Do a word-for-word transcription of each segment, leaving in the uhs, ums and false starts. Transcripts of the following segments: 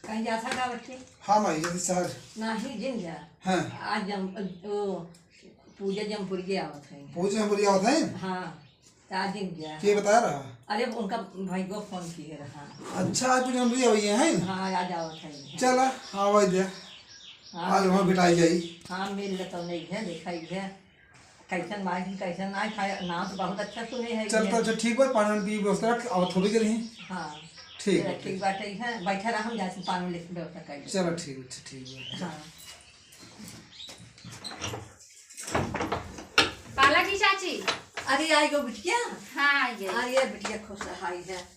कहीं जात है का बच्चे? हाँ माई, जल्दी शहर। नाही, जिन जा। हाँ। आज जम-, ओ, पूजा जमपुरिया आवत है। पूजा जमपुरिया आवत है? हाँ, त आज जिन जा। के बता रहा? अरे, उनका भाई को फोन किए रहा। अच्छा, आज पूजा जमपुरिया हुई है, हैं? हाँ, आज आवत है। चला, आवे दे। हाँ। आज वहाँ बिठाई जाई। हाँ, मिल ले तो नहीं है, देखा ही है। कैसन माई, कैसन नाई खाए, नाम तो बहुत अच्छा सुने है चल, ये। तो अच्छा, ठीक बा, पानी वानी पी, व्यवस्था रख, अब थोड़ी देर ही। हाँ। ठीक चला, बा, ठीक ठीक। बाटे है, बैठा रह, हम जाते पानी वानी लेके व्यवस्था कर लेते। चला, ठीक, अच्छा, ठीक बा। हाँ। पाला की चाची। अरे, आई गो बिटिया। हाँ, आई गई। अरे, बिटिया खुश रहा, आई है।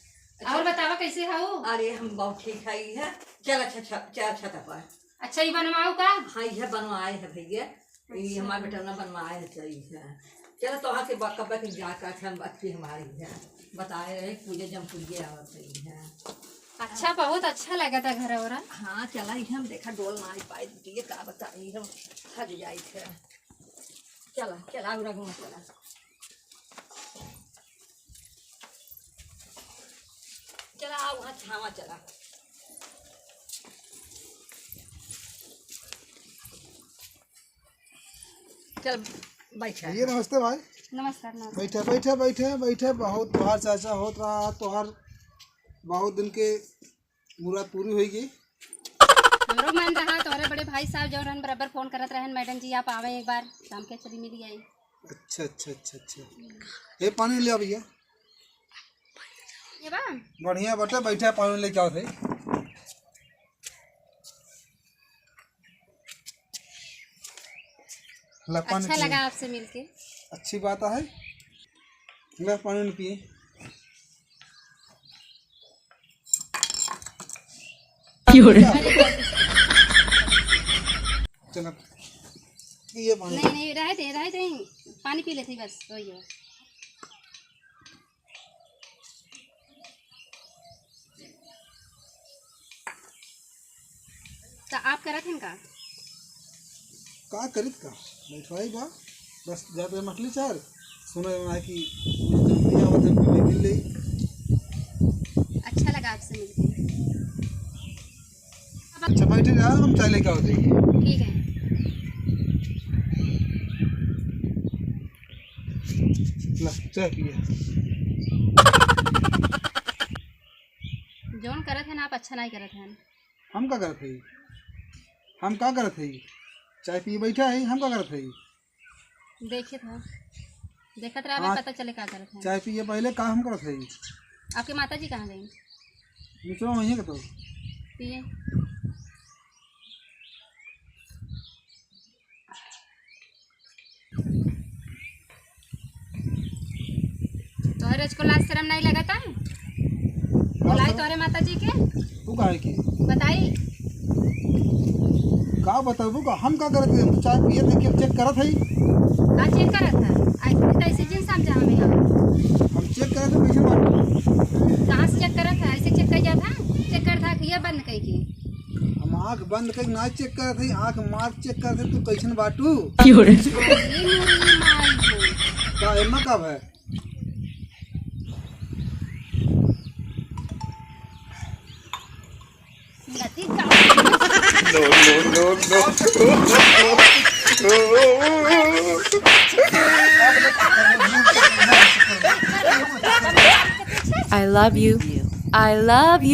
और बतावा, कैसे हो? अरे, हम बहुत ठीक है, ई है। चल, अच्छा, छ-, चल, छत पर। अच्छा, ई बनवाऊ का? हाँ, ई है, बनवाए है भैया। ई अच्छा। हमार बेटा ना बनवाए है, सही है। चलो, तोहा के बा-, कब्बे के जा का, अच्छा, अच्छी हमारी है। बताए रहे, पूजा जमपुरिया आवत रही है। अच्छा, बहुत अच्छा लगा था घर और। हाँ, चला, ई हम देखा, डोल ना आई पाई, ये का बताई, हम थक जाई थे। चला, चला, उरा घूम चला। चला, आओ, वहाँ छावा चला। चल, बैठा। भैया, नमस्ते भाई। नमस्कार, नमस्कार। बैठे, बैठे, बैठे, बैठे। बहुत तोहार चर्चा होत रहा, तोहार बहुत दिन के मुराद पूरी होई गई। हमरो मन रहा, तोहरे बड़े भाई साहब जौन रहन, बराबर फोन करत रहन, "मैडम जी, आप आवे एक बार, शाम के चली मिली आई।" अच्छा, अच्छा, अच्छा, अच्छा। ये पानी ले आ भैया। ये बा? बढ़िया बाटे, बैठा, पानी लेके आओ थे। ला, पानी अच्छा पिए। लगा आपसे मिलके। अच्छी बात है। ला, पानी पिए। चलो, ये पानी। नहीं, नहीं, रहे दे, रहे दे। पानी पी लेते बस, वही है। तो आप करत हन का? का करित का? बैठवाई बा, बस जाते मछली चार, सुने में आए कि पूजा जमपुरिया आवत है, कोई मिल ले। अच्छा लगा आपसे मिलके। अच्छा, बैठे रहा, हम चाय लेके आओ जाइए। ठीक है। ला, चाय पिए। जौन करत हन आप, अच्छा नहीं करत हन। हम का करत हई? हम का करत हई? चाय पिए बैठा है, हम का करत हई? देखत ह, देखत रहबे, हाँ। पता चले का करत है। चाय पिए पहले का हम करत हई? आपके माता जी कहाँ गई? निचवा वहीं के तो। पिए। तोहरे को लाज शरम नहीं लगता? का बुलाई शरम? तोहरे माता जी के। तू काहे की? बताई। का बताबू का? हम का करत हई? हम तो चाय पियत हई कि हम चेक करत हई। का चेक करत है? ऐसे तो ऐसे जिन समझा हमें यहाँ। हम चेक करत हई, कैसे बात? कहाँ से चेक करत है? ऐसे चेक कर जात है? चेक करत है कि ये बंद कई की। हम आँख बंद कई ना चेक करत हई, आँख मार चेक करत हई, तू कैसन बाटू? क्यों रे? ये मेरी माई हो। का एमा का भय? गति का। No, no, no, no। I love you। I love you।